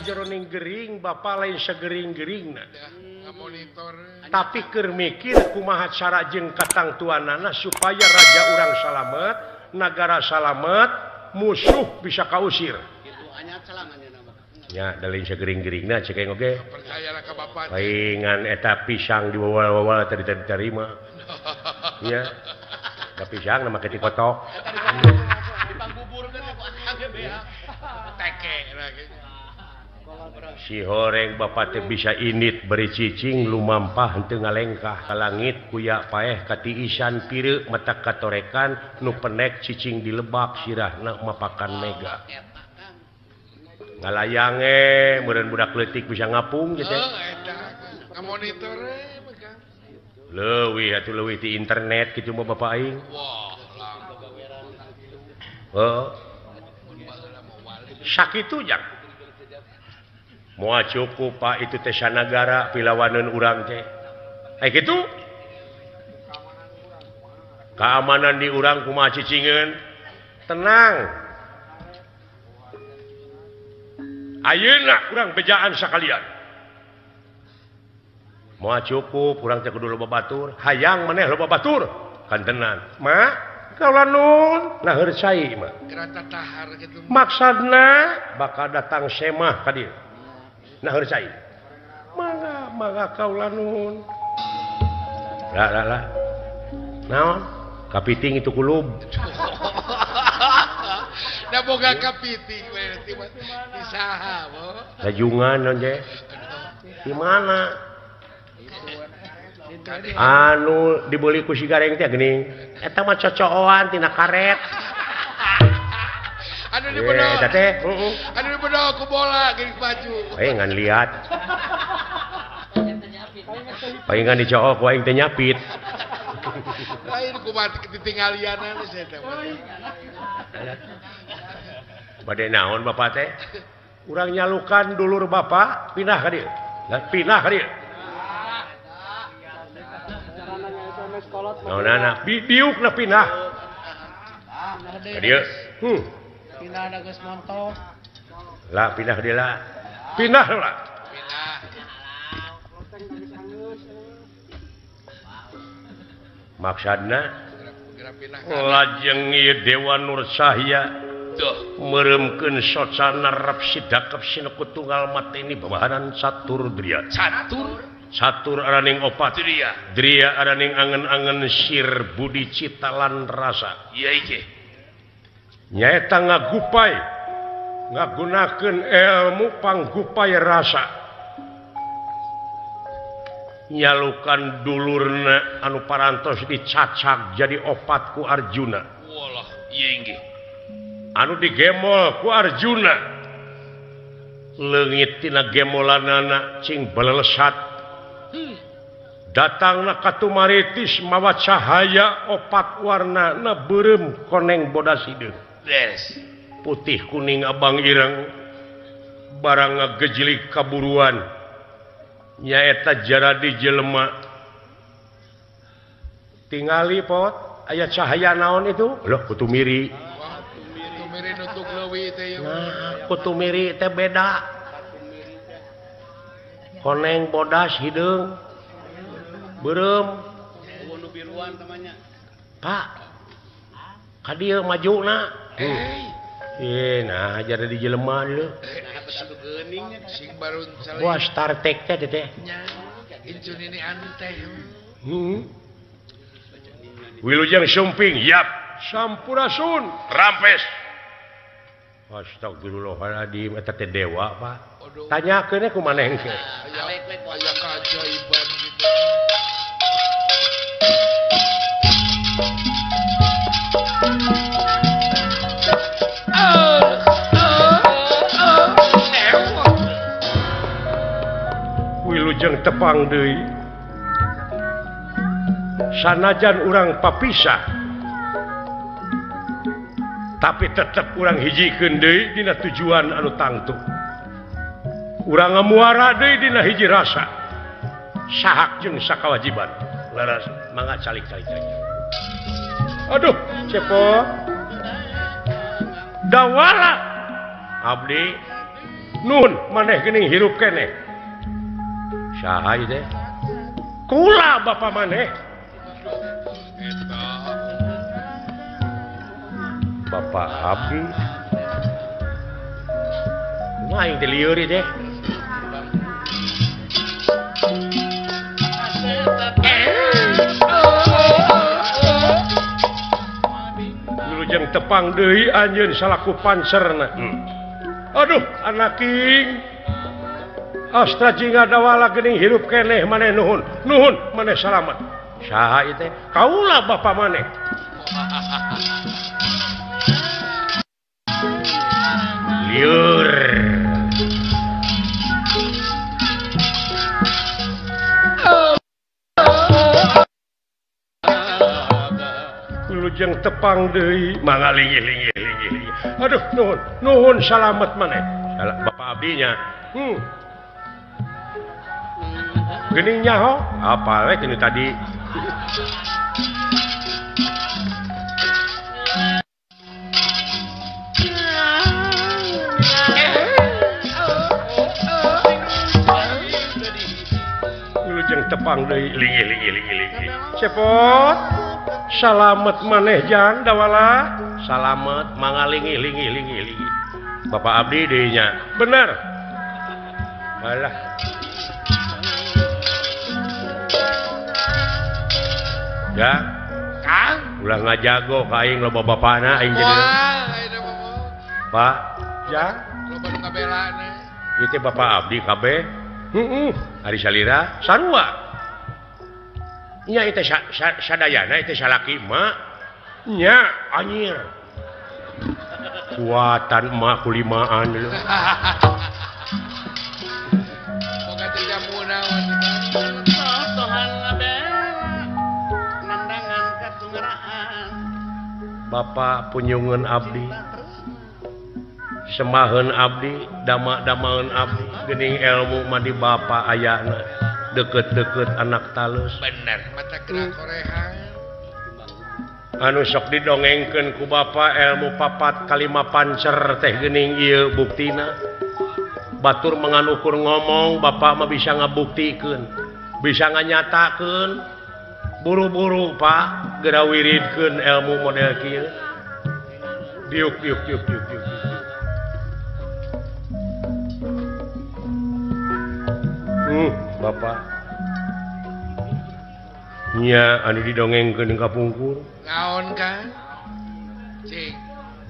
sajeroning gering bapak lain segering-geringna. Tapi keur mikir kumaha cara jeung katangtuanana supaya raja urang salamet, nagara salamet, musuh bisa kausir. Ya, da lain segering-geringna cek aing oge. Percayalah ka bapak. Paingan eta pisang diwawal-wawal tadi diterima. Nya. Da pisang na make dikotok. Dipangbuburkeun ku akang ge beak. Teke lah gitu. Si horeng bapak teh bisa init beri cicing lumampah henteu ngalengkah ka langit kuya paeh katiisan pireuk mata katorekan nu penek cicing dilebak sirahna mapakan mega. Ngalayange meureun budak leutik bisa ngapung gitu. Oh, eta ngamonitor we. Leuwih atuh leuwih ti internet kitu mah bapak aing. Wah, heuh. Sakitu jang. Moal cukup Pak itu teh sanagara pilawaneun urang teh. Eh kitu? Keamanan di urang kumaha cicingeun? Tenang. Ayeuna urang bejaan sakalian. Moal cukup urang teh kudu loba batur, hayang maneh loba batur. Kantenan. Ma, kaula nun nah heur cai mah. Gerata tahar kitu. Maksudna bakal datang semah ka dieu. Nah heur cai. Mangga, mangga kaula nun. Lah lah lah. Naon? Kapiting itu kulub. Da boga kapiting we di saha bo. Rajungan naon je? Di mana? Anu dibeli ku si gareng teh geuning. Eta mah cocooan tina karet. Anu dibedol. Eta teh, heeh. Anu dibedol ku bola geuning baju. Ngan liat. Paingan dicook ku aing teh nyapit. Lain kumaha ketinggalianan saya teh. Bade naon bapak teh? Urang nyalukan dulur bapak pindah ka dieu. Lah pindah ka dieu. Naonana diukna pindah. Ka dieu. Pindah da geus montok. Lah pindah ka dieu lah. Pindah lah. Pindah. Maksudna lajeng ieu Dewa Nur Cahya meremkeun socana rep sidakep sineku tunggal mateni babahanan catur dria. Catur? Catur araning opat. Dria. Dria araning angen-angen sir budi cita lan rasa. Iya iki. Nyaeta ngagupai ngagunakeun ilmu panggupai rasa. Nyalukan dulurna anu parantos dicacag jadi opat ku Arjuna. Walah, ieu inggih. Anu digemol ku Arjuna. Leungit tina gemolanana cing belelesat. Datangna ka Tumaritis mawa cahaya opat warnana beureum koneng bodas hideung. Beres. Putih kuning abang ireng barang ngagejlik kaburuan. Nyaeta jaradi jelema tingali pot aya cahaya naon itu loh kutu miri. Kutu miri nutuk leuwi teh. Nah, kutu miri teh beda. Koneng bodas hideung beureum nu biruan temannya. Pak ka dieu majuna. Nah jadi jelema leuh. Wah Star Trek teh teh. Wilujeng Sumping, yap. Sampurasun, rampes. Astagfirullahaladzim, eta teh dewa, Pak. Tanyakeun ku maneh engke. Aya keajaiban gitu. Wilujeng tepang deui. Sanajan urang papisah, tapi tetep urang hijikeun deui dina tujuan anu tangtu. Urang ngamuara deui dina hiji rasa. Sahak jeung sakawajiban. Laras mangga calik-calik. Aduh, cepot. Dawala abdi Nun maneh geuning hirup keneh. Saha ieu teh? Kula bapa maneh. Bapak abdi. Aing teh lieur ieu teh. Wilujeng tepang deui anjeun salaku pancerna. Aduh anaking Astra Jingga Dawala geuning hirup keneh maneh nuhun. Nuhun maneh salamet. Saha ieu teh? Kaula bapa maneh. Lieur. Wilujeng tepang deui mangga linggih linggih linggih linggih. Aduh nuhun nuhun salamet maneh. Bapak abdinya. Geuning nyaho apa we tinu tadi. Wilujeng tepang deui linggih linggih linggih linggih. Cepot salamet maneh jang Dawala. Salamet mangga linggih linggih linggih linggih. Bapak abdi deui nya. Bener. Alah. Ya, Kang, ulah ngajago ka aing loba bapana aing jadi. Pak, jang, loba nu ngabelana. Ieu teh bapak abdi kabeh. Heeh, ari salira sarua. Nya ieu teh sadayana ieu teh salaki emak. Nya anjir. Kuatan emak kulimaan lho. Boga teh jamu naon. Bapak punyungeun abdi, semaheun abdi, dama-damaeun abdi, geuning ilmu mah di bapa ayana, deukeut-deukeut anak talus. Bener, mata gerak korehan. Anu sok didongengkeun ku bapa ilmu papat kalima pancer teh geuning ieu buktina. Batur menganukur ngomong, bapak mah bisa ngabuktikeun, bisa nganyatakeun. Buru-buru Pak geura wiridkeun ilmu model kieu. Diuk diuk diuk diuk diuk. Bapak. Nya anu didongengkeun ka pungkur. Naon Kang? Cing.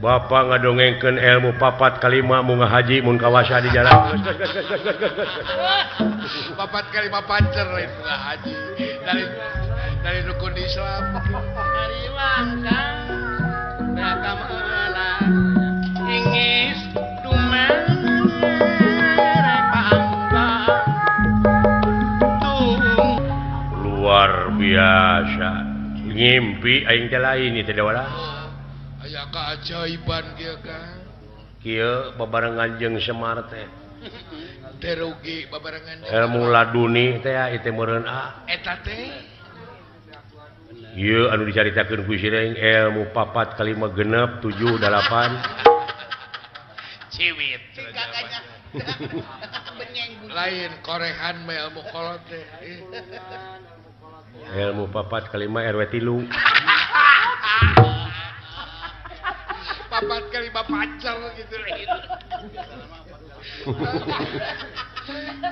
Bapak ngadongengkeun ilmu papat kalima mun ngahaji mun kawasa di jalan. Papat kalima pancer lain ngahaji. Dari rukun Islam. Hariwang Kang beraka ingis dumere pangga. Luar biasa. Ngimpi aing teh lain ieu teh Dawala. Aya keajaiban kieu Kang. Kieu babarengan jeung Semar teh. Teu rugi babarengan. Ilmu laduni teh ieu teh meureun ah. Eta teh ieu anu dicaritakeun ku Sireng ilmu papat kalima genep 7 8 ciwit lain korehan mah ilmu kolot teh. Ilmu papat kalima RW 3. Papat kalima pacar gitu lain.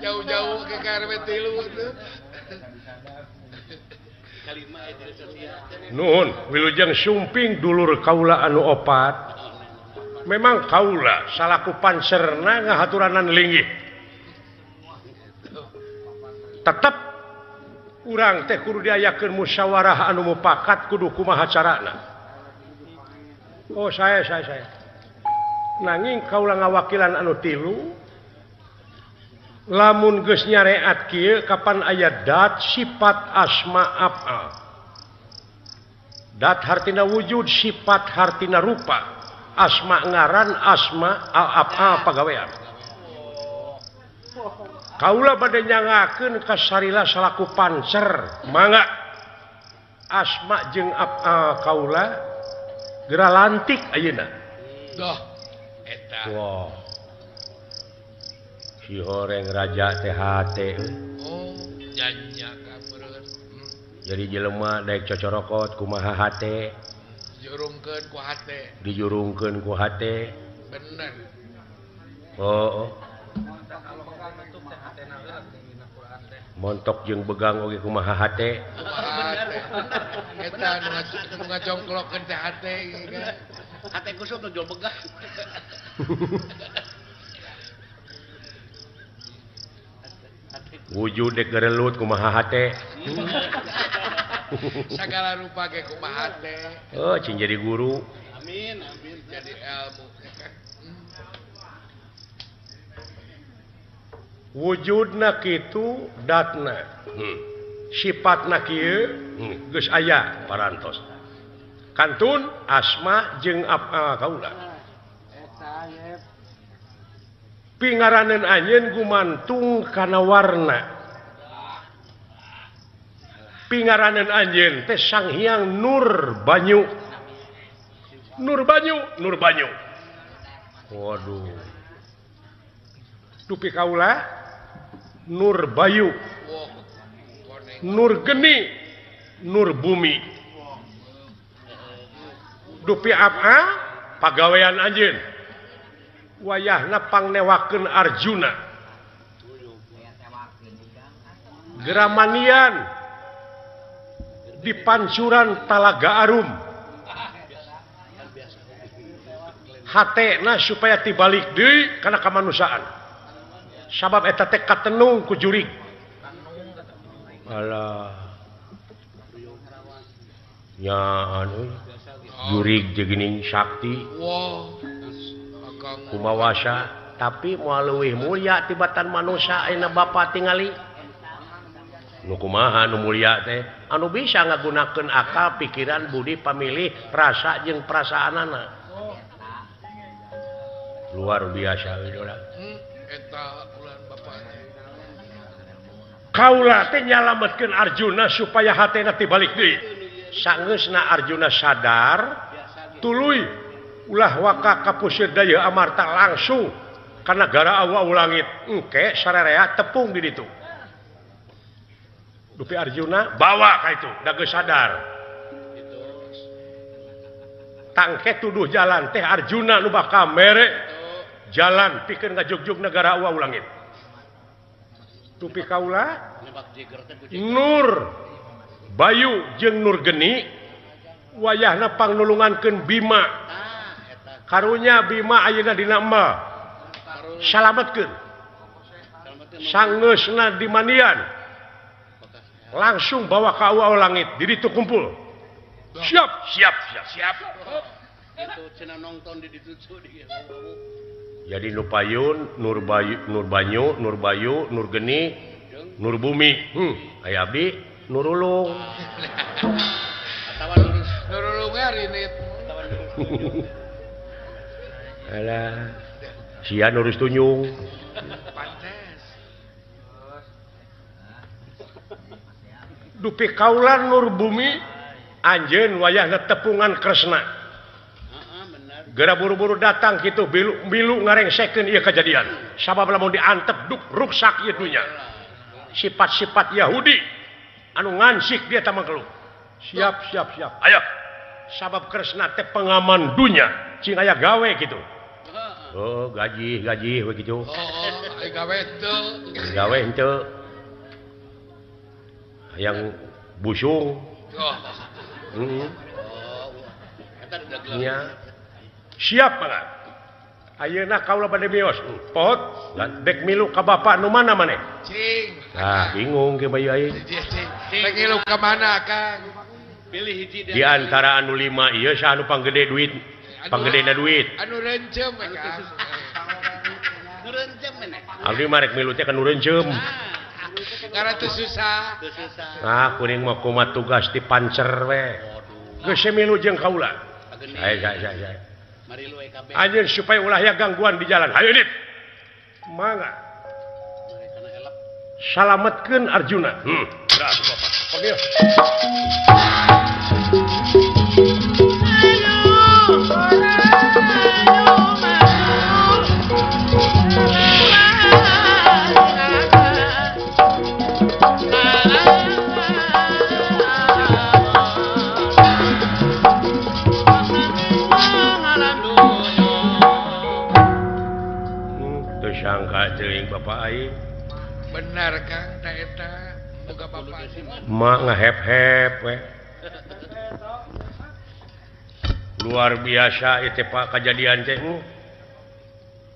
Jauh-jauh ke RW 3 tuh. Nuhun wilujeng sumping dulur kaula anu opat. Memang kaula salaku pancerna ngahaturanan linggih. Tetep urang teh kudu diayakeun musyawarah anu mupakat kudu kumaha carana. Oh saya. Nanging kaula ngawakilan anu tilu. Lamun geus nyareat kieu kapan aya dat sifat asma af'al. Dat hartina wujud, sifat hartina rupa. Asma ngaran, asma af'al pagawean. Kaula bade nyangakeun ka Sarila salaku pancer. Mangga asma jeung af'al kaula geura lantik ayeuna. Doh eta. Wah. Si horeng raja teh hate. Oh, nyanyi kamureun. Jadi jelema daek cocorokot kumaha hate. Dijurungkeun ku hate. Dijurungkeun ku hate. Bener. Oh. Oh. Montok jeung begang oge kumaha hate. Eta nu ngajongklokkeun teh hate kan. Hate kusut nu jual begang. Wujud dek gerelut kumaha hate. Sagala rupa ge kumaha hate. Oh, cing jadi guru. Amin, amin jadi ilmu. Wujudna kitu datna. Sifatna kieu geus aya parantos. Kantun asma jeung kaula. Pingaraneun anjeun gumantung kana warna. Pingaraneun anjeun teh Sang Hyang Nur Banyu. Nur Banyu, Nur Banyu. Waduh. Dupi kaula Nur Bayu, Nur Geni, Nur Bumi. Dupi apa? Pagawean anjeun. Wayahna pangnewakeun Arjuna. Geramanian di pancuran Talaga Arum. Hatena supaya tibalik deui kana kamanusiaan. Sabab eta teh katenung ku jurig. Alah. Nya anu jurig jeung geuning sakti. Kumawasa tapi moal leuwih mulia tibatan manusia ayeuna bapa tingali. Nu kumaha nu mulia teh? Anu bisa ngagunakeun akal, pikiran, budi, pamilih, rasa jeung perasaanana. Luar biasa idola. Eta ulah bapa. Kaula teh nyalametkeun Arjuna supaya hatena tibalik deui. Sangeusna Arjuna sadar, tuluy ulah waka ka pusir daya amarta langsung ka nagara awa langit. Engke sararea tepung di ditu. Dupi Arjuna bawa ka itu, da geus sadar. Tangke tuduh jalan teh Arjuna nu bakal mere jalan pikeun ngajugjug negara awa langit. Dupi kaula Nur Bayu jeung Nur Geni wayahna pangnulungankeun Bima. Karunya Bima ayeuna dina emal. Salametkeun. Sangeusna di mandian. Langsung bawa ka awa langit, di ditu kumpul. Siap, siap, siap, siap. Itu cenah nonton di ditu di. Jadi nu payun, Nur Bayu, Nur Banyu, Nur Bayu, Nur Geni, Nur Bumi. Aya abdi Nurulung. Atawa Nurulung we rinit. Alah. Sia nurus tunyung. Pantes. Dupi kaula Nur Bumi anjeun wayahna tepungan Kresna. Geura buru-buru datang kitu bilu ngarengsekeun ieu kajadian. Sabab lamun diantep duk ruksak ieu dunya. Sifat-sifat Yahudi anu ngansik dia tamang keluh. Siap, siap, siap. Ayo. Sabab Kresna teh pengaman dunya, cing aya gawe kitu. Oh, gaji, gaji we kitu. Oh, ai gawe teu. Gawe henteu. Hayang busung. Oh. Heeh. Nya. Siap mangga. Ayeuna kaula bade mios. Pot, dek milu ka bapa nu mana maneh? Cing. Ah, bingung ke bayu aing. Dek milu ka mana, Kang? Pilih hiji di antara anu 5 ieu saha anu panggede duit? Panggedena duit. Anu rencem we, Kang. Nu rencem meneh. Abdi mah rek milu teh ka nu rencem. Karena teu susah. Teu susah. Ah, kuring mah kumaha tugas di pancer we. Geus milu jeung kaula. Saya saya saya. Anjeun supaya ulah ya gangguan di jalan. Hayu dit. Mangga. Salametkeun Arjuna. Beras bapak. Oke. Ayo. Sangka teuing bapak aing. Benar Kang ta eta boga bapak. Mak ngahep-hep we. Luar biasa ieu teh Pak kajadian teh.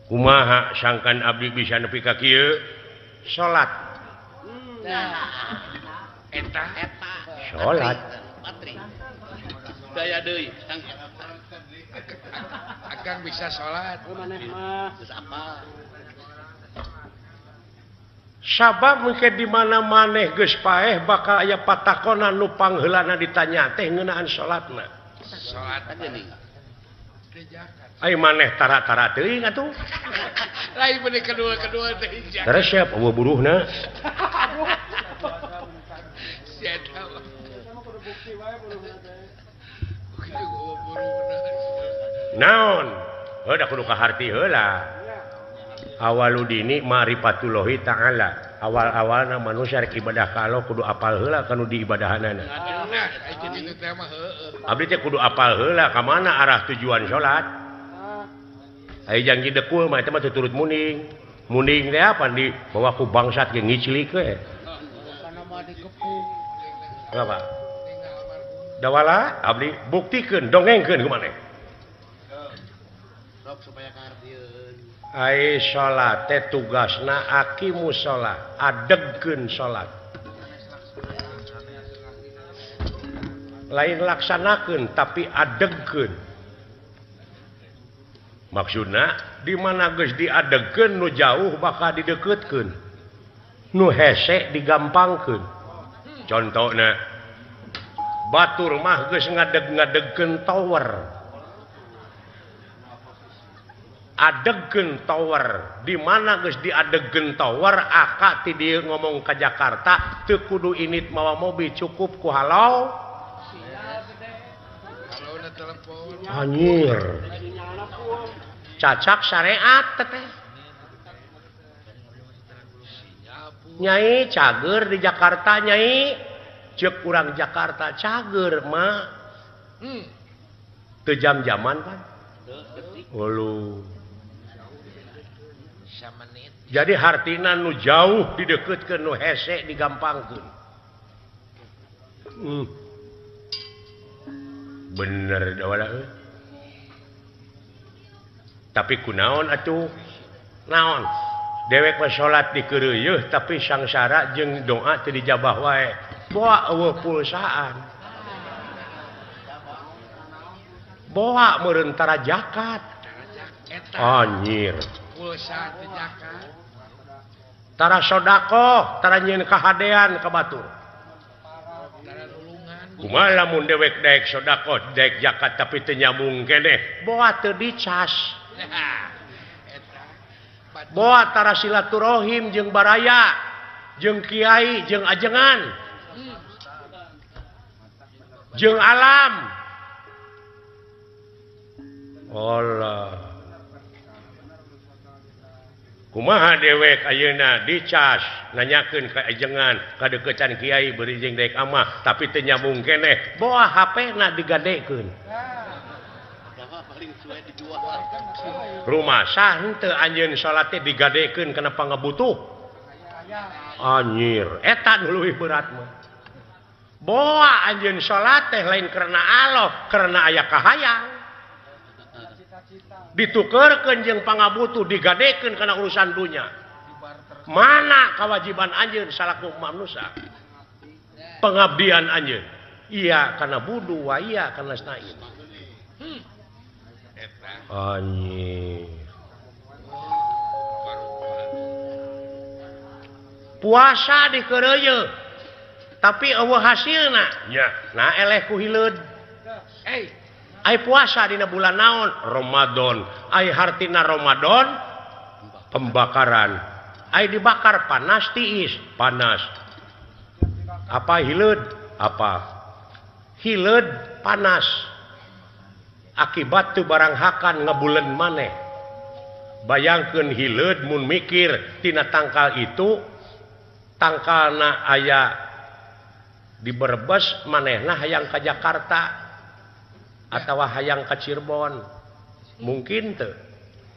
Kumaha sangkan abdi bisa nepi ka kieu? Salat. Eta eta. Salat. Daya deui. Akang bisa salat. Maneh mah geus apa? Sabab mungkin di mana maneh geus paeh bakal aya patakonan nu pangheulana ditanya teh ngeunaan salatna. Salat geuning. Ai maneh tara-tara teuing atuh. Lain bener kedua-kedua teh. Resep eueuh buruhna. Sia eta. Naon? Heuh da kudu kaharti heula. Awaludini ma'rifatullahi ta'ala. Awal-awalna manusia rek ibadah ka Allah kudu apal heula kanu diibadahanana. Abdi teh kudu apal heula ka mana arah tujuan salat. Ai janji dekul mah eta mah tuturut muning. Muning teh apa di bawa ku bangsat ge ngiclik we. Apa? Dawala abdi buktikeun dongengkeun ku maneh. Ai salat teh tugasna aqimus shalah, adegkeun salat. Lain laksanakeun tapi adegkeun. Maksudna di mana geus diadegkeun nu jauh bakal dideukeutkeun. Nu hese digampangkeun. Contona batur mah geus ngadeg-ngadegkeun tower. Adegkeun tower di mana geus diadegkeun tower aka ti dieu ngomong ka Jakarta teu kudu init mawa mobil cukup ku halau. Anjir. Cacak syariat teteh. Nyai cager di Jakarta nyai. Ceuk urang Jakarta cager mah. Teu jam-jaman kan. Ulu. Jadi hartina nu jauh dideukeutkeun nu hese digampangkeun. Bener dawala euy. Tapi kunaon atuh? Naon? Dewek mah salat dikeureuyeun tapi sangsara jeung doa teu dijabah wae. Boa eueuh pulsaan. Boa meureun tara zakat. Anjir. Pulsa teu zakat. Tara sedekah, tara nyieun kahadean ka batur. Kumaha lamun dewek daek sedekah, daek zakat tapi teu nyambung keneh, boa teu dicas. Boa tara silaturahim jeung baraya, jeung kiai, jeung ajengan. Jeung alam. Allah. Kumaha dewek ayeuna dicas nanyakeun ka ajengan kadeuketan kiai beureun jeung daek amah tapi teu nyambung keneh boa HP-na digadekeun. Rumasa henteu anjeun salat teh digadekeun kana pangabutuh. Anjir, eta nu leuwih berat mah. Boa anjeun salat teh lain karena Allah, karena aya kahayang. Ditukerkeun jeung pangabutuh digadekeun kana urusan dunya. Mana kewajiban anjeun salaku manusia? Pengabdian anjeun. Iya kana budu wa iya kana stain. Anjir. Puasa dikeureuyeun tapi eueuh hasilna. Nya, nah eleh ku hileud. Ai puasa dina bulan naon? Ramadan. Ai hartina Ramadan pembakaran. Ai dibakar panas tiis, panas. Apa hileud? Apa? Hileud panas. Akibat teu barang hakan ngebulen maneh. Bayangkeun hileud mun mikir tina tangkal itu tangkalna aya di Brebes manehna hayang ka Jakarta. Atawa hayang ka Cirebon mungkin teu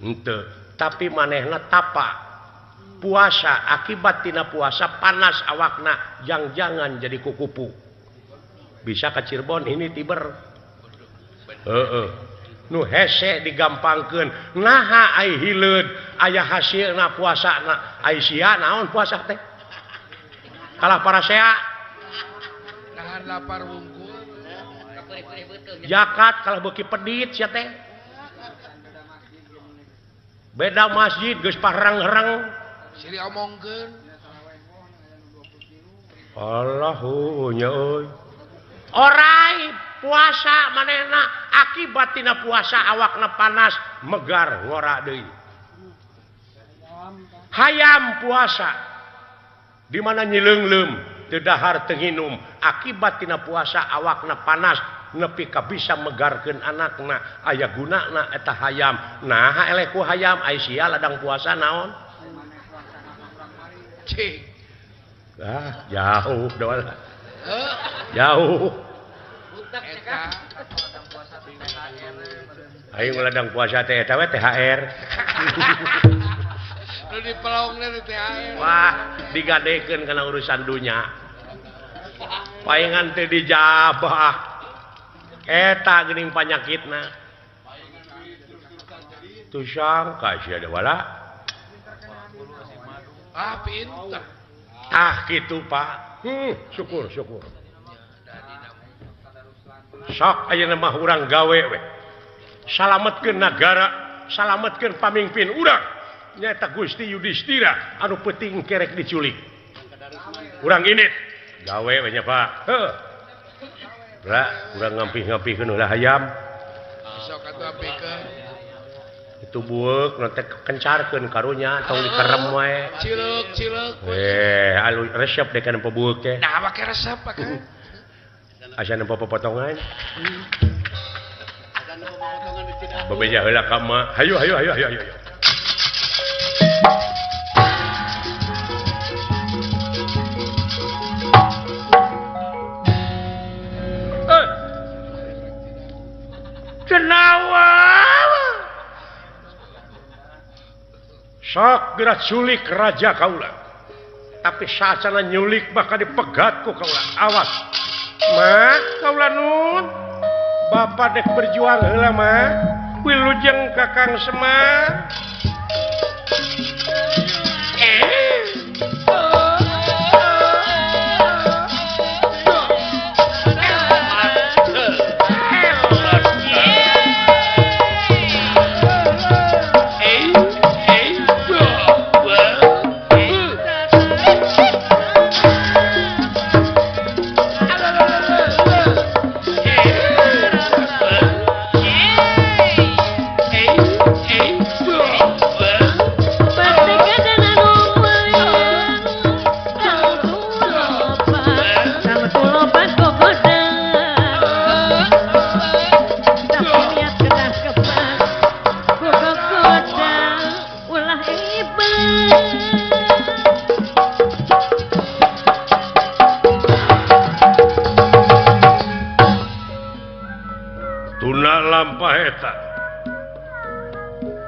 henteu tapi manehna tapa Puasa akibat tina puasa panas awakna jang-jangan jadi kukupu. Bisa ka Cirebon ini tiber. Heeh. Nu hese digampangkeun. Naha ai hileud aya hasilna puasana. Ai sia naon puasa teh? Kalah parasea. Nahan lapar wungkul. Zakat kalah beuki pedit sia teh. Beda masjid geus parang-rang. Siri omongkeun. Allahu nya euy. Orai puasa manehna akibat tina puasa awakna panas megar ngora deui. Hayam puasa di mana nyileungleum teu dahar teu nginum akibat tina puasa awakna panas nepi ka bisa megarkeun anakna aya gunana eta hayam. Nah eleh ku hayam ai sia ladang puasa naon? Cing. Ah, jauh doa. Jauh. Ayo ladang puasa teh eta we THR. Nu dipelongna di THR. Wah, digadekeun kana urusan dunya. Paingan teh dijabah. Eta geuning panyakitna. Tuh sangka sia da wala. Ah, pinter. Ah, kitu Pak. Syukur, syukur. Sok ayeuna mah urang gawe we. Salametkeun nagara, salametkeun pamimpin urang. Nyaeta Gusti Yudhistira anu peuting kerek diculik. Urang init gawe we nya Pak. Heuh. Bra, urang ngampih-ngampihkeun heula hayam. Sok atuh ampikeun. Itu bueuk nanti kencarkeun karunya tong dikerem wae. Ciluk, ciluk. Alu resep deh kan bueuk teh. Nah, make resep make. Asa nempo potongan. Bebeja heula ka ma. Hayu hayu hayu hayu hayu. Kenawa. Sok geura culik raja kaula. Tapi saacana nyulik bakal dipegat ku kaula. Awas. Ma, kaula nun. Bapak dek berjuang heula mah. Wilujeng Kakang Semar.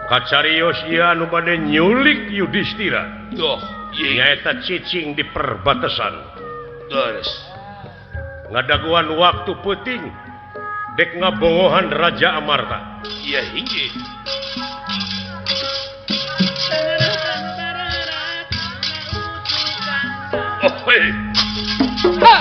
Kacarios ieu anu bade nyulik Yudhistira. Duh, nyaeta cicing di perbatasan. Terus ngadaguan waktu peuting dek ngabongohan Raja Amarta. Iya hiji. Oh, hey. Ha.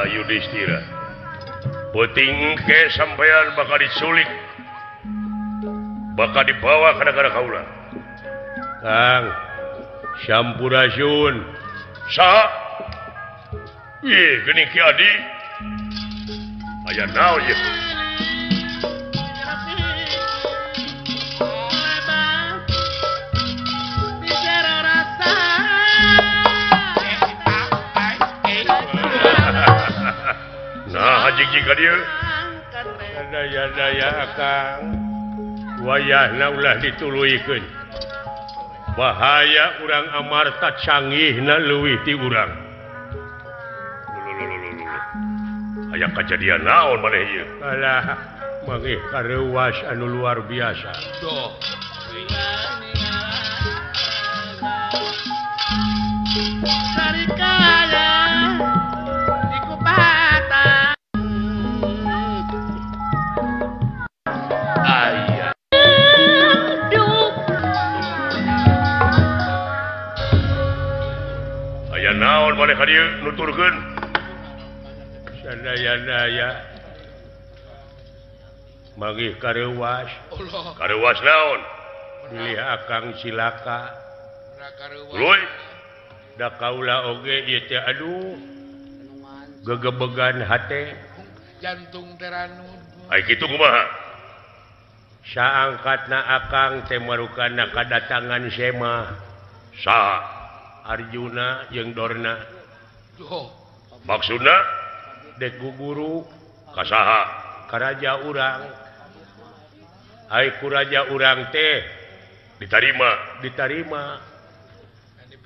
Yudhistira, peuting ke sampean bakal diculik, bakal dibawa ke negara kaula. Kang Sampurasun, saha? Ih, geuning Ki Adi. Aya naon ieu? ka dieu. Daya-daya akang. Wayahna ulah dituluykeun. Bahaya urang Amarta canggihna leuwih ti urang. Aya kajadian naon maneh ieu? Alah, mangih kareuwas anu luar biasa. Duh. Sarikaya di kupatan. Aya. Aya naon maneh ka dieu nuturkeun? Sadaya-daya mangih kareuwas. Allah. Kareuwas naon? Bilih akang cilaka. Luy. Da kaula oge ieu teh aduh gegebegan hate jantung teranud. Ai kitu kumaha? Saangkatna akang teh marukana kadatangan Sema. Saha? Arjuna jeung Dorna. Duh. Maksudna dek guguru ka saha? Ka raja urang. Ai ku raja urang teh ditarima, ditarima.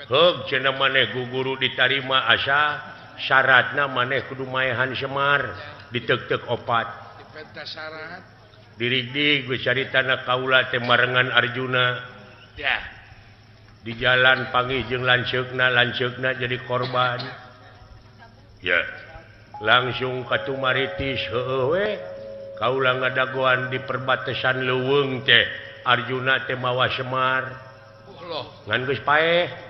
Heug cenah maneh guguru ditarima asa syaratna maneh kudu maehan Semar diteuk-teuk opat. Dipenta syarat. Dirigdig geus caritana kaula teh marengan Arjuna. Ya. Di jalan panggih jeung lanceukna, lanceukna jadi korban. Ya. Langsung katumaritis heueuh we. Kaula ngadagoan di perbatasan leuweung teh Arjuna teh mawa Semar. Allah. Ngan geus paeh.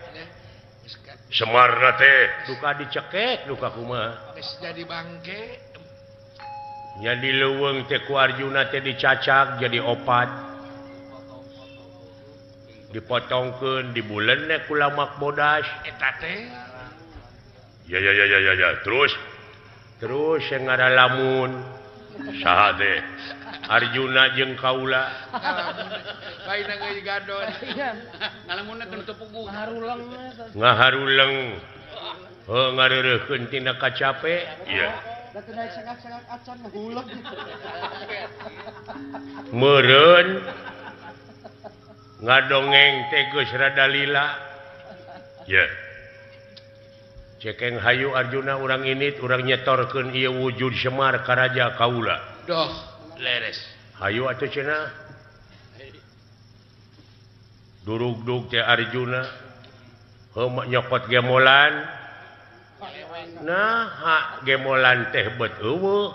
Semarna teh duka dicekek duka kumaha geus jadi bangke. Nya di leuweung teh ku Arjuna teh dicacak jadi opat. Dipotongkeun dibulen ku lamak bodas eta teh. Ya ya ya ya ya terus terus yang ngaralamun saha teh Arjuna jeung kaula. Lain geus gadon. Ngalamunna teu puguh. Ngaharuleng. Ngaharuleng. Heuh ngareureuhkeun tina kacape. Iya. Da teu naik sengak-sengak acan ngahuleng. Meureun ngadongeng teh geus rada lila. Ya. Cekeng hayu Arjuna urang init urang nyetorkeun ieu wujud Semar ka raja kaula. Doh, leres. Hayu atuh cenah. Durugdug teh Arjuna heuh nyokot gemolan. Nah, ha gemolan teh bet eueuh.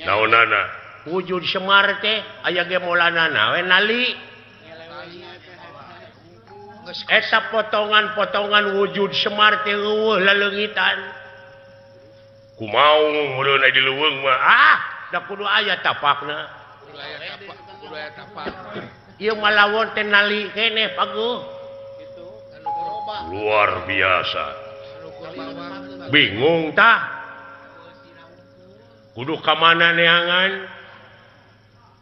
Naonana? Wujud Semar teh aya gemolanana we nali. Eta potongan-potongan wujud Semar teh eueuh laleungitan. Kumaha meureun di leuweung mah? Ah, da kudu aya tapakna. Kudu aya tapak, kudu aya tapak. Ieu malawon teh nali keneh paguh. Luar biasa. Bingung tah. Kudu ka mana neangan?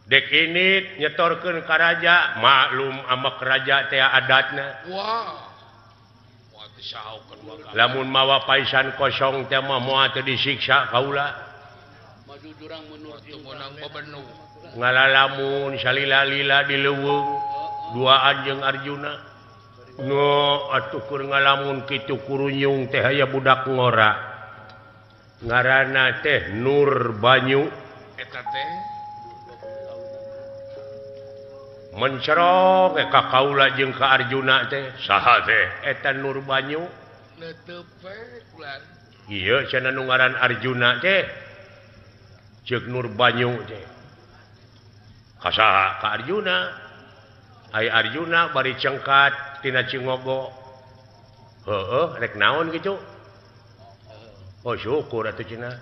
Dek init nyetorkeun ka raja, maklum amak raja teh adatna. Wah. Lamun mawa paisan kosong teh mah moal teu disiksa kaula. Ngalalamun salila-lila di leuweung duaan jeung Arjuna. No atuh keur ngalamun kitu kurunyung teh aya budak ngora. Ngaranna teh Nur Banyu. Eta teh mencerok ka kaula jeung ka Arjuna teh. Saha teh? Eta Nur Banyu. Leuteup we ular. Ieu cenah nu ngaran Arjuna teh. Ceuk Nur Banyu teh. Ka saha? Ka Arjuna. Ai Arjuna bari cengkat tina Cingogo. Heueuh rek naon kitu? Oh syukur atuh cenah.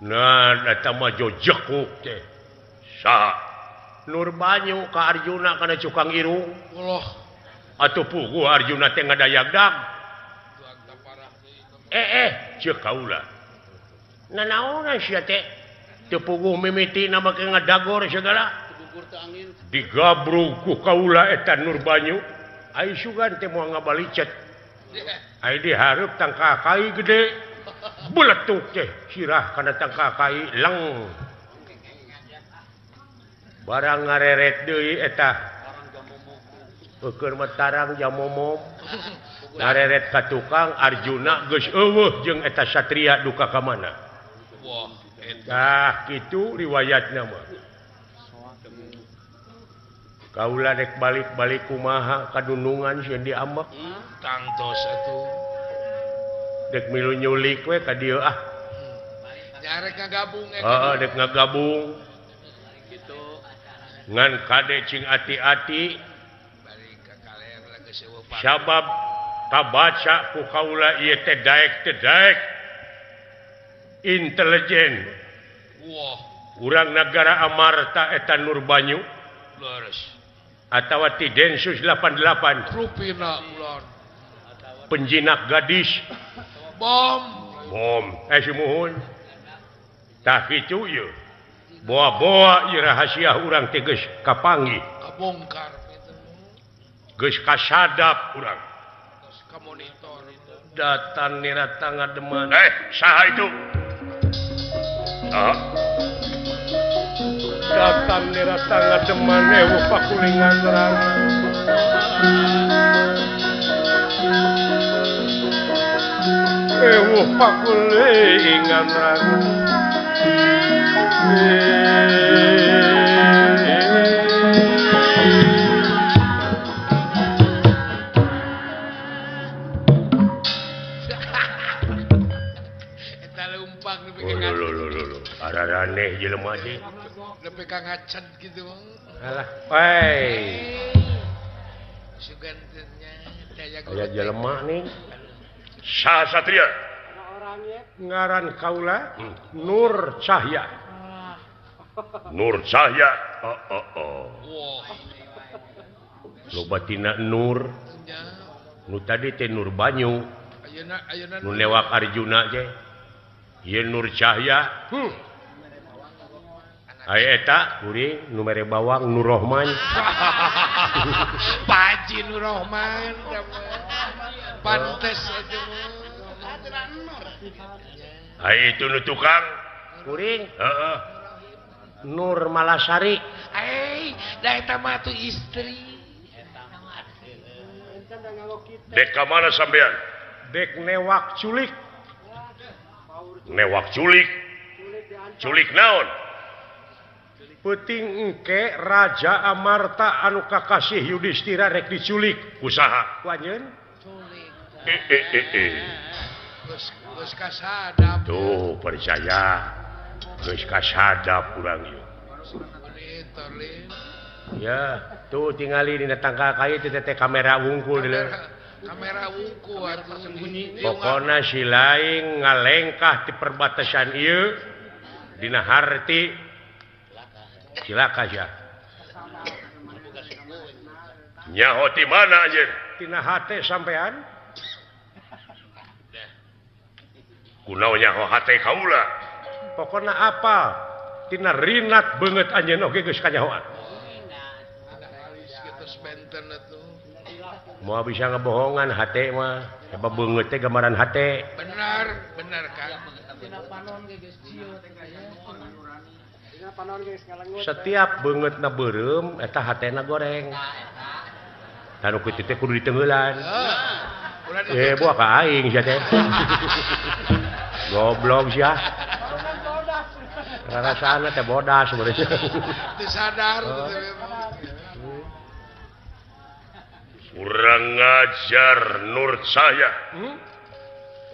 Nah, eta mah jojekuk teh. Saha? Nur Banyu ka Arjuna kana cukang irung. Allah. Atuh puguh Arjuna teh ngadayagdag. Ceuk kaula. Nanaonan sia teh? Teu puguh mimitina make ngadagor segala. Digabrug ku kaula eta Nur Banyu. Ai sugan teh moal ngabalicet. Ai dihareup tangkal kai gede. Beletuk teh sirah kana tangkal kai leng. Barang ngareret deui eta. Peukeun mah tarang jamomom. Ngareret ka tukang Arjuna geus eueuh jeung eta satria duka ka mana. Wah, eta. Tah kitu riwayatna mah. Kaula rek balik-balik kumaha kadunungan sieun diambek. Tangtos atuh. Dek milu nyulik we ka dieu ah. Nya rek ngagabung eta. Heeh, dek ngagabung. Kitu. Ngan kade cing ati-ati. Balik ka kaler geus eueuh pak. Sabab kabaca ku kaula ieu teh daek teh daek. Intelijen. Wah, urang nagara Amarta eta Nurbanyu. Leres. Atawa ti Densus 88. Rupina ulon. Penjinak gadis. Bom. Bom. Sumuhun. Tah kitu ieu. Boa-boa ieu rahasia urang teh geus kapanggih. Kabongkar kitu. Geus kasadap urang. Geus kamonitor itu. Datan nira ngademan. Saha itu? Saha? Datan nira ngademan eueuh pakulingan rana. Eueuh pakulingan rana. Eta leumpang nepi ka Araraneh jelema teh. Nepi ka ngacet kitu. Alah, weh. Sugan teh nya daya Aya jelema nih. Saha satria? Ngaran kaula Nur Cahya. Nur Cahya. Oh oh oh. Wah. Loba tina Nur. Nu tadi teh Nur Banyu. Ayeuna ayeuna nu lewak Arjuna teh. Ieu Nur Cahya. Aya eta kuring nu mere bawang Nur Rohman. Pak Haji Nur Rohman. Pantes atuh. Ai itu nu tukang kuring. Heeh. Nur Malasari. Eh, da eta mah atuh istri. Dek ka mana sampean? Dek newak culik. Newak culik. Culik naon? Peuting engke Raja Amarta anu kakasih Yudhistira rek diculik. Ku saha? Ku anjeun. Geus kasadap. Tuh percaya. Geus kasadap urang ieu. Ya, tuh tingali dina tangkal kayu teh teh kamera wungkul di kamera wungkul atuh sembunyi. Pokona si laing ngalengkah di perbatasan ieu dina harti cilaka sia. Nyaho ti mana anjeun? Tina hate sampean. Kunaon nyaho hate kaula? Pokona apa? Tina rinat beungeut anjeun oge geus kanyahoan. Moal bisa ngebohongan hate mah. Sebab beungeut teh gambaran hate. Benar, benar kan. Setiap beungeutna beureum eta hatena goreng. Tah nu kitu teh kudu diteungeulan. Buah ka aing sia teh. Goblok sia. Rarasana teh bodas sebenarnya. Teu sadar. Kurang ngajar Nur Cahya.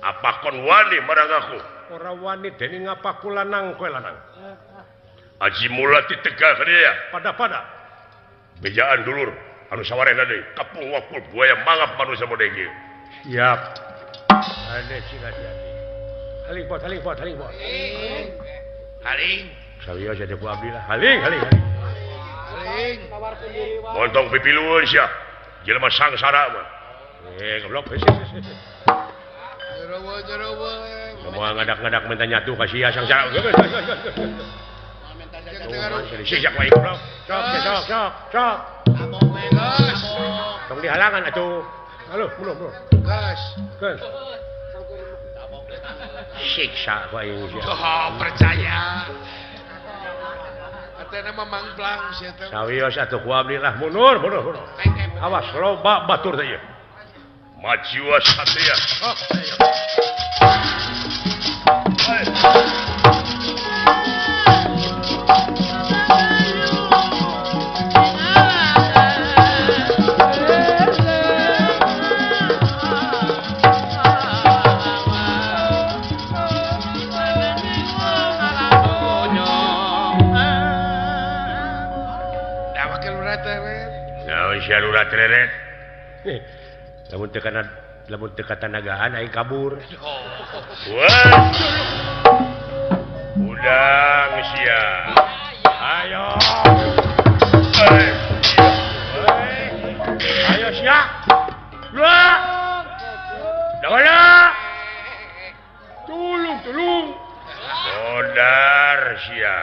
Apa kon wani marang aku? Ora wani dening ngapa ku lanang kowe lanang. Aji mula ditegah dia. Pada-pada. Bejaan dulur anu sawarehna deui kepung wakul buaya mangap manusia model ieu. Siap. Ade sing hati-hati. Haling pot, haling pot, haling pot. Haling. Sawios aya ku abdi lah. Haling, haling. Haling. Montong pipilueun sia. Jelema sangsara mah. Goblok. Semua ngadak-ngadak minta nyatu ka sia sangsara. Siap wae goblok. Sok, sok, sok, sok. Tong dihalangan atuh. Halo, mundur. Gas. Gas. Siksa ku aing sia. Oh, percaya. Atena mah mangplang sia teh. Sawios atuh ku abdi lah mundur, mundur, mundur. Awas loba batur teh ieu. Majiwa satria. Oh, ayo. Lamun teu kana lamun teu katanagaan aing kabur. Wah. Udang sia. Ayo. Ayo sia. Dua. Dua. Tulung, tulung. Modar sia.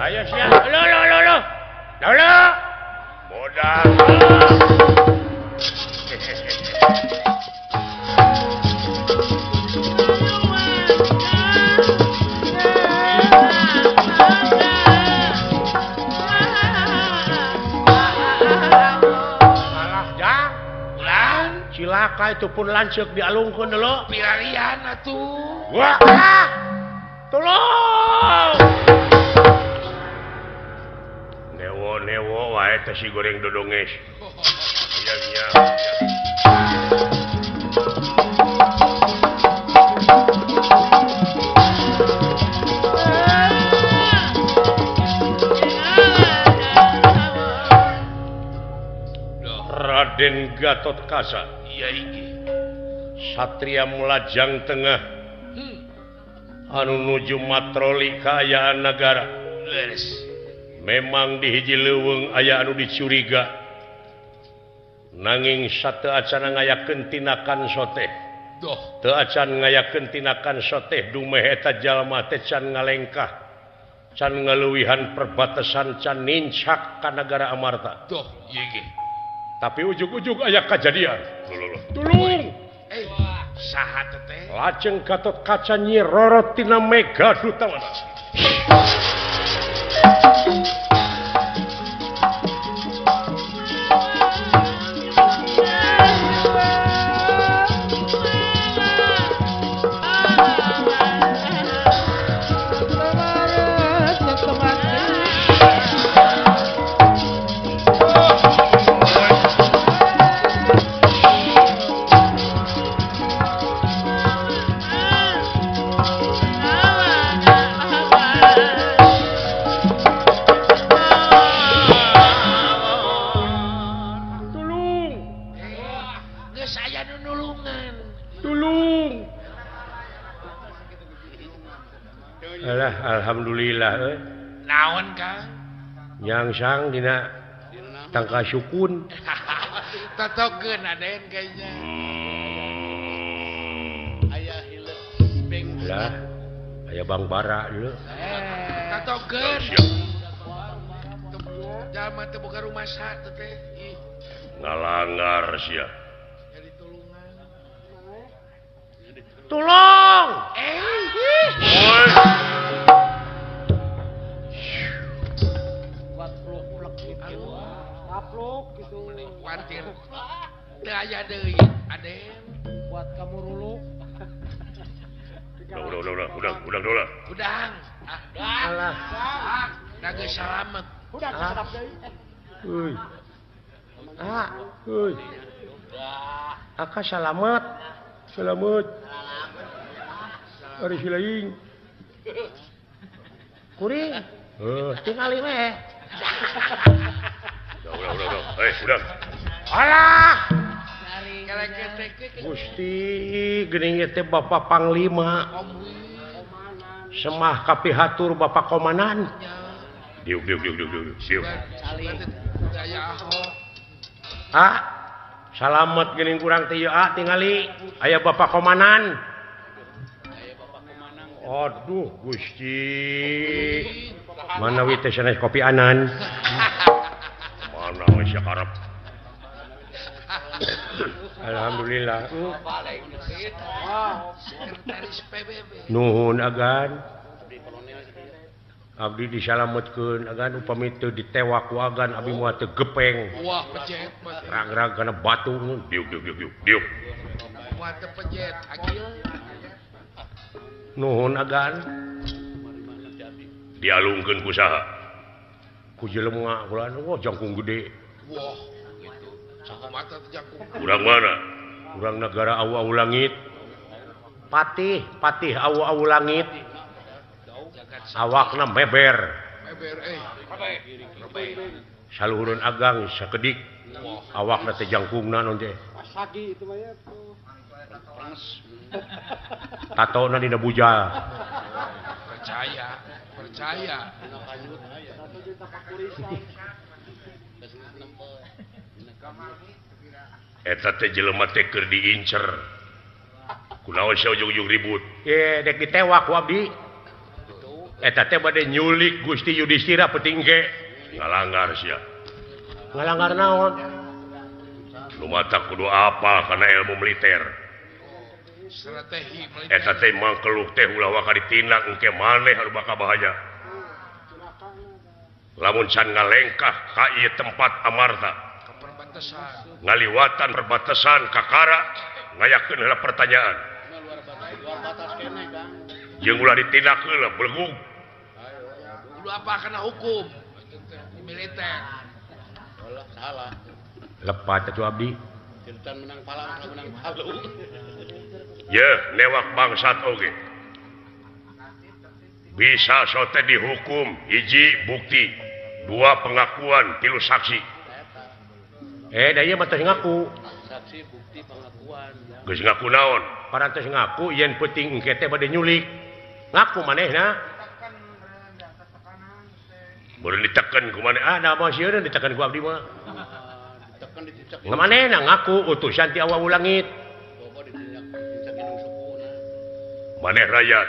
Ayo sia. Lo lo lo lo. Lo. Modar. Alah jang. Ulang. Cilaka itu pun lanceuk dialungkeun dulu. Pilarian atuh. Wah. Tolong. Newo-newo wae teh si goreng dodonges. Iya iya. Raden Gatot Kaca. Iya iki. Satria Melajang Tengah. Anu nuju matroli kaayaan nagara. Leres. Memang di hiji leuweung aya anu dicuriga. Nanging sateu acan ngayakeun tinakan soteh. Doh. Teu acan ngayakeun tinakan soteh dumeh eta jalma teh can ngalengkah. Can ngaleuwihan perbatasan can nincak ka nagara Amarta. Doh, ieu ge. Tapi ujug-ujug aya kajadian. Tulung. Saha teh? Lajeng Gatot Kaca Nyi Roro tina Mega Duta. Alhamdulillah naon Kang nyangsang dina tangka sukun totokeun aden kayaknya aya hileuk beng lah aya Bang Bara dulu totokeun jalma teh boga rumah sa teh ngalangar sia jadi tulungan tolong Aplok gitu. Kuatir. Teu aya deui, Aden. Buat kamu ruluk. Udah. Udang. Alah. Da geus salamet. Udah sedap deui. Euy. Ah, euy. Aka salamet. Selamat. Ari silaing. Kuring. Heuh, tingali we. Udah. Eh, udah. Alah. Gusti geuning ieu teh Bapak Panglima. Semah kapihatur Bapak Komandan. Diuk. Siuk. Ah, salamet geuning kurang teh ieu ah tingali aya Bapak Komandan. Aduh Gusti. Manawi teh sanes kopi anan. Mana we sia karep. Alhamdulillah. Nuhun agan. Abdi disalametkeun agan upami teu ditewak ku agan abdi moal teu gepeng. Wah pejet. Rang-rang kana batu diuk diuk diuk diuk. Moal teu pejet agil. Nuhun agan. Dialungkeun ku saha? Ku jelema kula wah jangkung gede. Wah gitu. Mata teh jangkung. Urang mana? Urang negara awu-awu langit. Patih, patih awu-awu langit. Awakna meber. Meber eh. Saluhureun agang sakedik. Awakna teh jangkungna naon teh. Pasagi itu mah ya. Tatona dina bujal. Percaya, percaya. Eta teh jelema teh keur diincer. Kunaon sia ujug-ujug ribut? Ye, dek ditewak ku abdi. Eta teh bade nyulik Gusti Yudhistira peuting ge. Ngalanggar sia. Ngalanggar naon? Nu mata kudu apal kana ilmu militer. Strategi militer. Eta teh mangkeluh teh ulah waka ditindak engke maneh anu bakal bahaya. Lamun can ngalengkah ka ieu tempat Amarta. Ka perbatasan. Ngaliwatan perbatasan kakara ngayakeun heula pertanyaan. Jeung ulah ditindak heula belegug. Kudu apa kana hukum militer. Salah. Lepat atuh abdi. Sultan menang palang, menang palu. Yeuh, newak bangsat oge. Bisa sote dihukum hiji bukti, dua pengakuan, tilu saksi. Da ieu mah teh ngaku. Saksi bukti pengakuan. Geus ngaku naon? Parantos ngaku yen peuting engke teh bade nyulik. Ngaku manehna. Beureun diteken ku maneh. Ah, da mah sieun diteken ku abdi mah. Manehna ngaku utusan ti awu langit. Maneh rakyat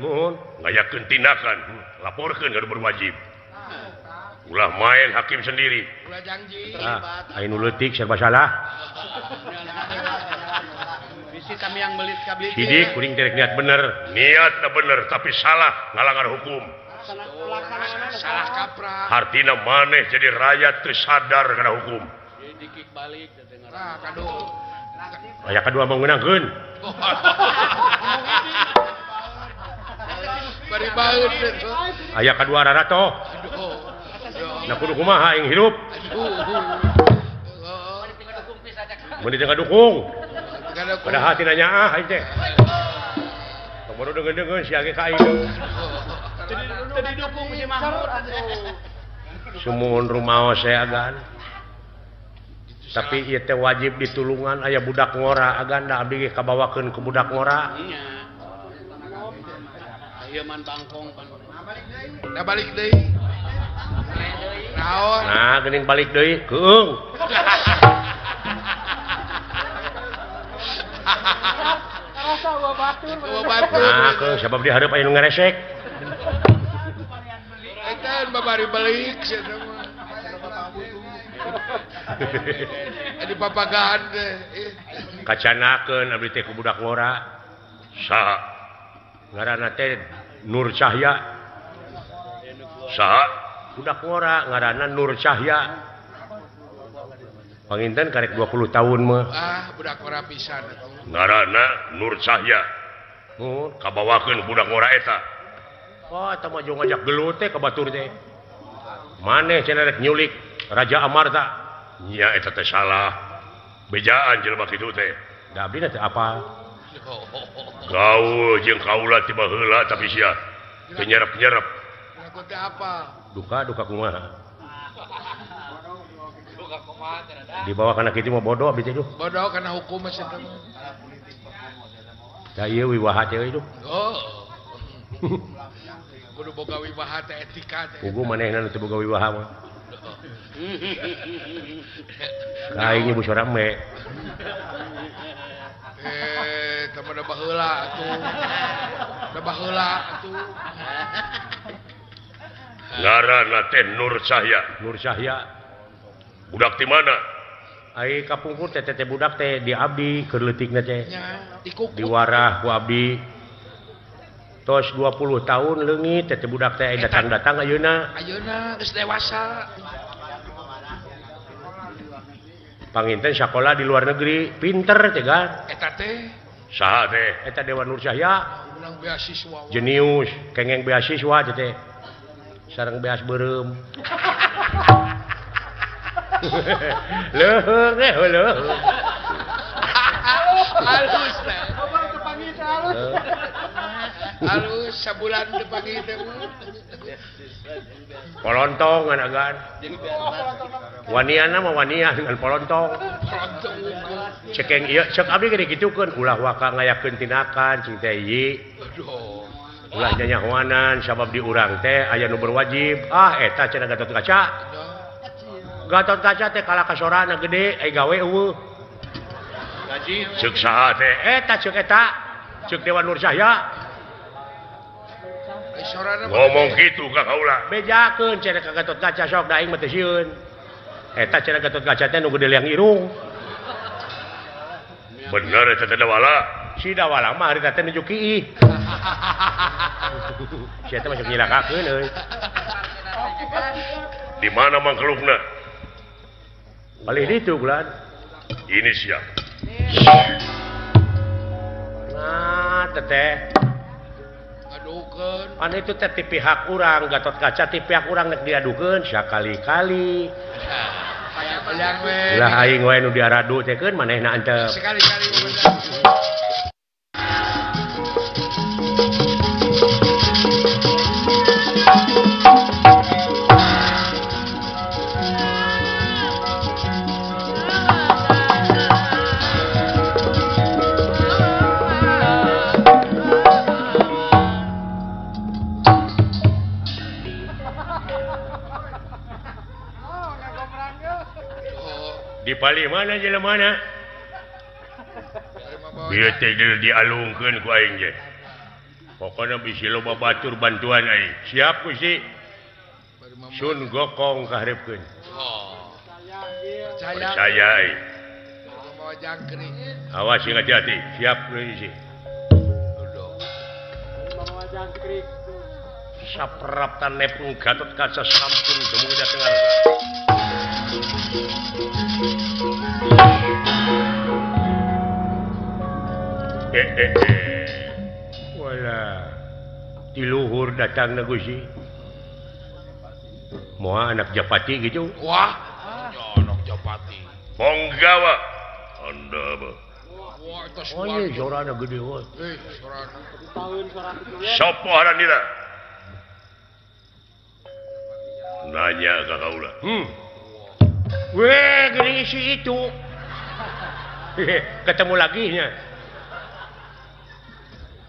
nuhun ngayakeun tindakan, laporkeun ka nu berwajib. Ulah main hakim sendiri. Ulah janji. Ah, aya nu leutik serba salah. Bisi kami yang belit kabli. Sidik kuring teh niat bener, niatna bener tapi salah ngalanggar hukum. Salah kaprah. Hartina maneh jadi rakyat teu sadar kana hukum. Dikik balik ah kado. Aya kadua mengeunangkeun. Bari baeun Aya kadua rarato. Nah kudu kumaha aing hirup. Mun teu ngadukung. Padahal tina nyaah aing teh. Tong bodoh deungeun-deungeun sia ge ka aing. Teu didukung si Mahmud. Sumuhun rumaos saya agan. Tapi ieu teh wajib ditulungan aya budak ngora agan da abdi ge kabawakeun ku budak ngora. Nya. Ieu man bangkong pan. Da balik deui. Naon? Nah, geuning balik deui, keung. Rasa wa batur. Nah, keung sabab di hareup aya nu ngaresek. Eta babari balik sia mah. Di papagaan teh. Kacanakeun abdi teh ku budak ngora. Saha? Ngaranna teh Nur Cahya. Saha? Budak ngora ngaranna Nur Cahya. Panginten karek 20 tahun mah. Ah, budak ngora pisan atuh. Ngaranna Nur Cahya. Heuh, kabawakeun budak ngora eta. Oh, eta mah jeung ngajak gelut teh ka batur teh. Maneh cenah rek nyulik Raja Amarta. Nya eta teh salah. Bejaan jelema kitu teh. Da abdi teh apa? Gaul jeung kaula ti baheula tapi sia teu nyerep-nyerep. Ngaku teh apa? Duka duka kumaha? Dibawa kana kitu mah bodoh abdi teh duh. Bodoh kana hukum mah sia teh. Da ieu wiwaha teh euy duh. Oh. Kudu boga wibaha teh etika teh. Pugu manehna nu teu boga wibaha mah. Ka aing nyebut suara me. Teh mah da baheula atuh. Da baheula atuh. Ngaranna teh Nur Cahya. Nur Cahya. Budak di mana? Ai kapungkur teh teh budak teh di abdi keur leutikna teh. Diwarah ku abdi. Tos 20 tahun leungit teh budak teh datang-datang ayeuna. Ayeuna geus dewasa. Panginten sakola di luar negeri, pinter teh kan. Eta teh saha teh? Eta Dewan Nur Cahya. Menang beasiswa. Jenius, kengeng beasiswa teh teh. Sareng beas beureum. Leuheung eh leuheung. Halus teh. Halus sabulan dipanggil teh. Polontong agan. Waniana mah wania dengan polontong. Cekeng ieu cek abdi gede kitukeun ulah waka ngayakeun tindakan cing teh ieu. Ulah nyanyahoanan sabab di urang teh aya nu berwajib. Ah eta cenah Gatot Kaca. Gatot Kaca teh kalah kasorana gede ai gawe eueuh. Cek saha teh? Eta cek eta. Cek Dewan Nur Cahya. Ngomong gitu ka kaula. Bejakeun cenah ka Gatot Kaca sok da aing mah teu sieun. Eta cenah Gatot Kaca teh nu gede liang irung. Bener eta teh Dawala. Si Dawala mah harita teh nuju kiih. Si eta masuk nyilakakeun euy. Di mana mangkelukna? Palih ditu bulan. Ini siap. Nah, teteh. Ngadukeun. Pan itu teh ti pihak urang, Gatot Kaca ti pihak urang nek diadukeun sakali-kali. Lah aing we nu diaradu teh keun manehna antep. Sekali-kali. Di palih mana jelema mana? Bieu teh dialungkeun ku aing ge. Pokona bisi loba batur bantuan aing. Siap Gusti. Sun gokong kaharepkeun. Oh. Percaya aing. Awas sing hati-hati. Siap Gusti. Sapraptan nepung Gatot Kaca sampun dumugi dhateng. Wala di luhur datang na Gusti. Moal anak Japati gitu. Wah, anak Japati. Ponggawa. Anda apa? Wah, eta Oh iya, sorana gede we. Sorana. Sopo haranira? Nanya ka kaula. Weh, gini si itu. Ketemu lagi nya.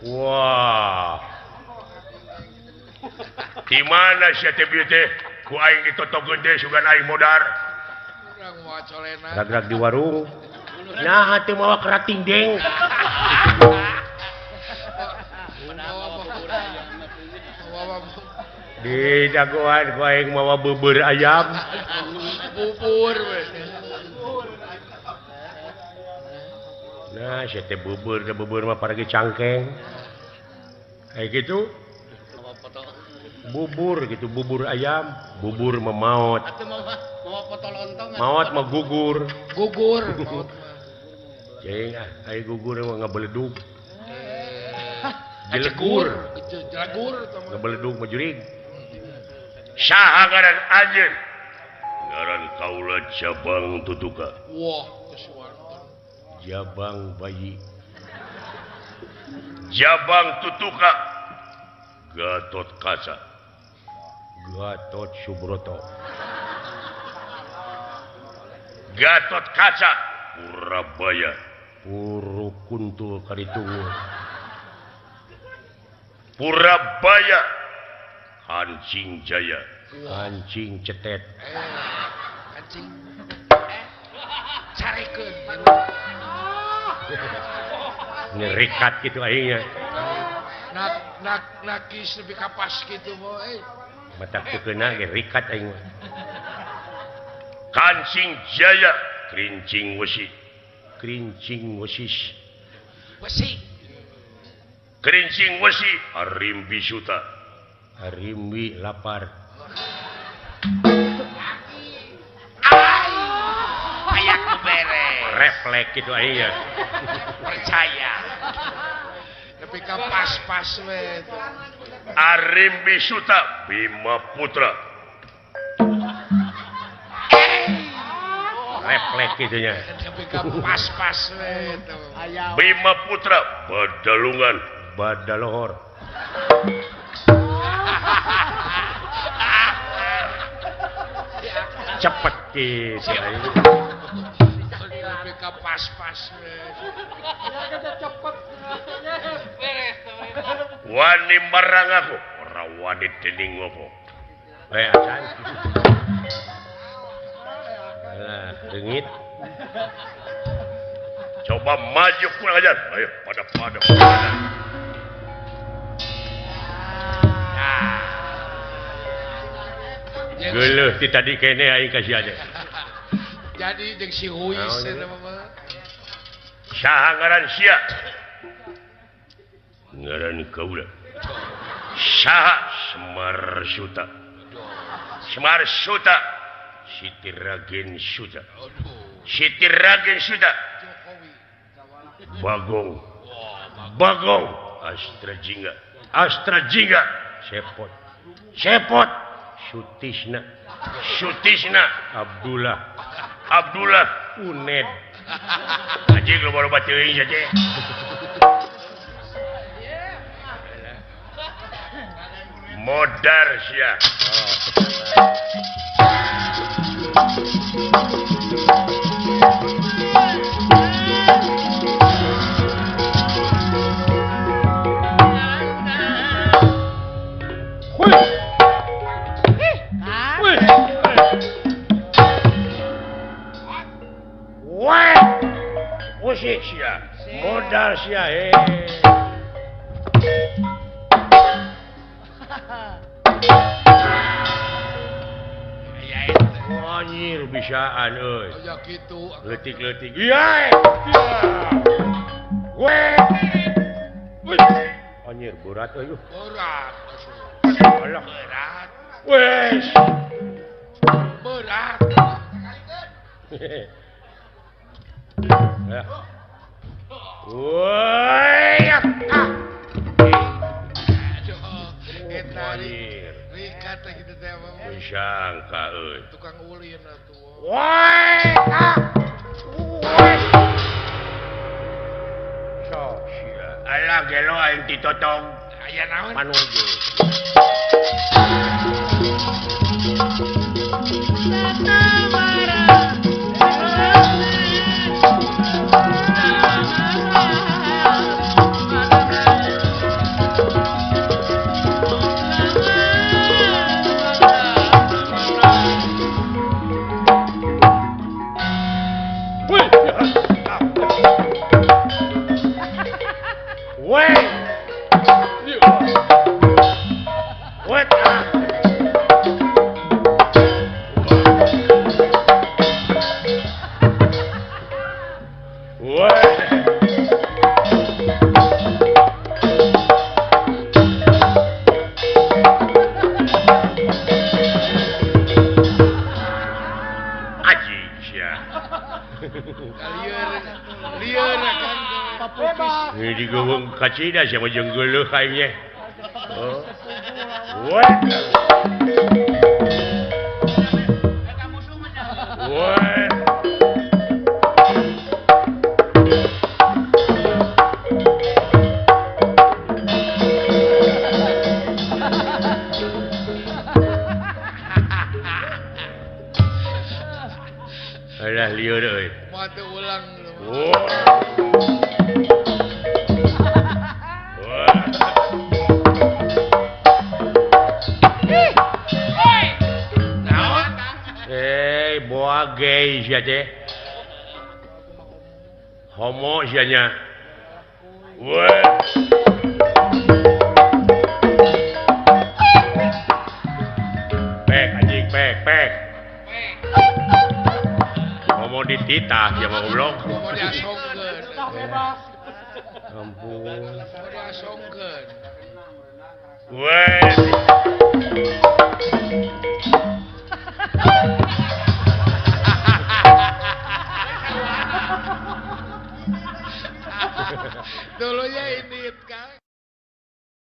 Wah. Di mana sia teh bieu teh? Ku aing ditotogeun teh sugan aing modar. Urang moal colena. Rag-rag di warung. Nah, teu mawa kerating deng. Di jagoan ku aing mawa bubur ayam. Bubur we. Nah, sia teh bubur, teh bubur mah paragi cangkeng. Kayak gitu. Bubur gitu, bubur ayam, bubur mah maot. Maot mah gugur. Gugur maot mah. Cing ah, ai gugur mah ngabeledug. Jelegur. Jelegur ngabeledug mah jurig. Saha ngaran anjeun? Ngaran kaula Jabang Tutuka. Wah, kesuwanten. Jabang bayi. Jabang Tutuka. Gatot Kaca. Gatot Subroto. Gatot Kaca Purabaya. Puru kuntul karitungu. Purabaya. Kancing Jaya. Kancing cetet. Kancing. Carekeun. Ngerikat gitu aingnya. Nak nak nakis lebih kapas gitu boy. Matak teu keuna ge rikat aing mah. Kancing Jaya Kerincing Wesi Kerincing Wesis Wesi Kerincing Wesi Arimbi Suta Arimbi lapar Aya ku bere refleks gitu aing ya percaya tapi ka pas-pas we Arimbi Suta Bima Putra refleks gitu nya tapi ka pas-pas we Bima Putra Badalungan Badalohor cepet gitu tapi ka pas-pas we wani marang aku ora wani dening ngopo we acan alah leungit coba maju kurang ajar ayo pada geuleuh ti tadi kene aing ka sia teh jadi jeung si Huis eta mah saha ngaran sia ngaran kaula saha Semar Suta Semar Suta Siti Ragen Suta Siti Ragen Suta Bagong Bagong Astra Jingga Astra Jingga Cepot Cepot Sutisna Sutisna Abdullah Abdullah Uned anjing loba-loba teuing sia teh modar sia sia modal sia anjir bisaan euy aya kitu leutik-leutik ieu we anjir berat euy berat alah berat wes berat woi eta rikat teh kitu teh sangka euy tukang ulin atuh woi sok sia alah gelo aing ditotong aya naon panuju Kacida siapa jeung geuleuh aing nya. Oh. Wah. Wah. Alah lieur euy. Moal teu ulang. Wah. Gay sia teh homo sia nya weh pek anjing pek pek Komo dititah ya mah goblok. Komo diasongkeun. Ampun. Komo diasongkeun. Weh.